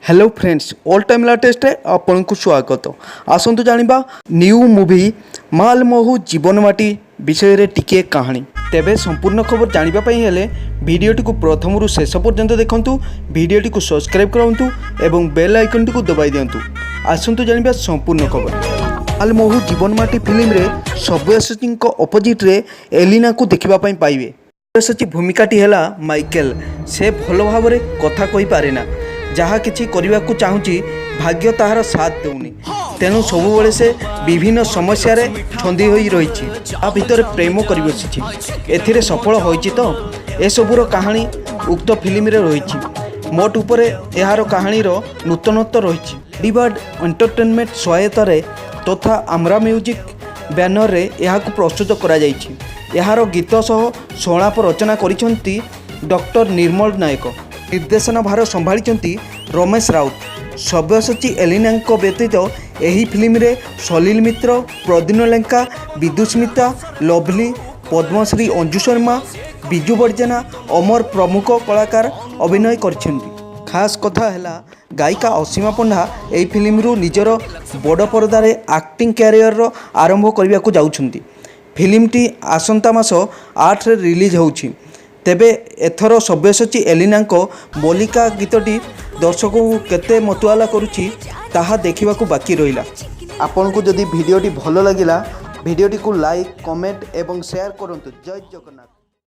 Hello friends, all time ଲାଟେଷ୍ଟରେ ଆପଣଙ୍କୁ ସ୍ୱାଗତ। ଆସନ୍ତୁ ଜାଣିବା ନ୍ୟୁ ମୁଭି ମାଲ ମହୁ ଜୀବନ ମାଟି ବିଷୟରେ ଟିକିଏ କାହାଣୀ। ତେବେ ସମ୍ପୂର୍ଣ୍ଣ ଖବର ଜାଣିବା ପାଇଁ ହେଲେ ଭିଡ଼ିଓଟିକୁ ପ୍ରଥମରୁ ଶେଷ ପର୍ଯ୍ୟନ୍ତ ଦେଖନ୍ତୁ, ଭିଡ଼ିଓଟିକୁ ସବସ୍କ୍ରାଇବ୍ କରନ୍ତୁ ଏବଂ ବେଲ୍ ଆଇକନ୍ଟିକୁ ଦବାଇ ଦିଅନ୍ତୁ। ଆସନ୍ତୁ ଜାଣିବା ସମ୍ପୂର୍ଣ୍ଣ ଖବର। ମାଲ ମହୁ ଜୀବନ ମାଟି ଫିଲ୍ମରେ ସବ୍ୟସାଚୀଙ୍କ ଅପୋଜିଟ୍ରେ ଏଲିନାକୁ ଦେଖିବା ପାଇଁ ପାଇବେ। ସବ୍ୟସାଚୀ ଭୂମିକାଟି ହେଲା ମାଇକେଲ। ସେ ଭଲ ଭାବରେ କଥା କହିପାରେ ନା। ଯାହା କିଛି କରିବାକୁ ଚାହୁଁଛି, ଭାଗ୍ୟ ତାହାର ସାଥ ଦେଉନି। ତେଣୁ ସବୁବେଳେ ସେ ବିଭିନ୍ନ ସମସ୍ୟାରେ ଛନ୍ଦି ହୋଇ ରହିଛି। ତା ଭିତରେ ପ୍ରେମ କରିବସିଛି। ଏଥିରେ ସଫଳ ହୋଇଛି ତ? ଏସବୁର କାହାଣୀ ଉକ୍ତ ଫିଲ୍ମରେ ରହିଛି। ମୋଟ ଉପରେ ଏହାର କାହାଣୀର ନୂତନତ୍ୱ ରହିଛି। ଡିବାର୍ଡ ଏଣ୍ଟରଟେନମେଣ୍ଟ ସହାୟତାରେ ତଥା ଆମ୍ରା ମ୍ୟୁଜିକ୍ ବ୍ୟାନରରେ ଏହାକୁ ପ୍ରସ୍ତୁତ କରାଯାଇଛି। ଏହାର ଗୀତ ସହ ସଂଳାପ ରଚନା କରିଛନ୍ତି ଡକ୍ଟର ନିର୍ମଳ ନାୟକ। ନିର୍ଦ୍ଦେଶନା ଭାର ସମ୍ଭାଳିଛନ୍ତି ରମେଶ ରାଉତ। ସବ୍ୟସାଚୀ, ଏଲିନାଙ୍କ ବ୍ୟତୀତ ଏହି ଫିଲ୍ମରେ ସଲିଲ ମିତ୍ର, ପ୍ରଦ୍ୟୁମ୍ନ ଲେଙ୍କା, ବିଦୁସ୍ମିତା, ଲଭଲି, ପଦ୍ମଶ୍ରୀ ଅଞ୍ଜୁ ଶର୍ମା, ବିଜୁ ବଡ଼ଜେନା, ଅମର ପ୍ରମୁଖ କଳାକାର ଅଭିନୟ କରିଛନ୍ତି। ଖାସ୍ କଥା ହେଲା, ଗାୟିକା ଅସୀମା ପଣ୍ଡା ଏହି ଫିଲ୍ମରୁ ନିଜର ବଡ଼ ପରଦାରେ ଆକ୍ଟିଂ କ୍ୟାରିୟରର ଆରମ୍ଭ କରିବାକୁ ଯାଉଛନ୍ତି। ଫିଲ୍ମଟି ଆସନ୍ତା ମାସ 8ରେ ରିଲିଜ୍ ହେଉଛି। ତେବେ ଏଥର ସବ୍ୟସାଚୀ ଏଲିନାଙ୍କ ମଲ୍ଲିକା ଗୀତଟି ଦର୍ଶକଙ୍କୁ କେତେ ମତୁଆଲା କରୁଛି, ତାହା ଦେଖିବାକୁ ବାକି ରହିଲା। ଆପଣଙ୍କୁ ଯଦି ଭିଡ଼ିଓଟି ଭଲ ଲାଗିଲା, ଭିଡ଼ିଓଟିକୁ ଲାଇକ୍, କମେଣ୍ଟ ଏବଂ ସେୟାର କରନ୍ତୁ। ଜୟ ଜଗନ୍ନାଥ।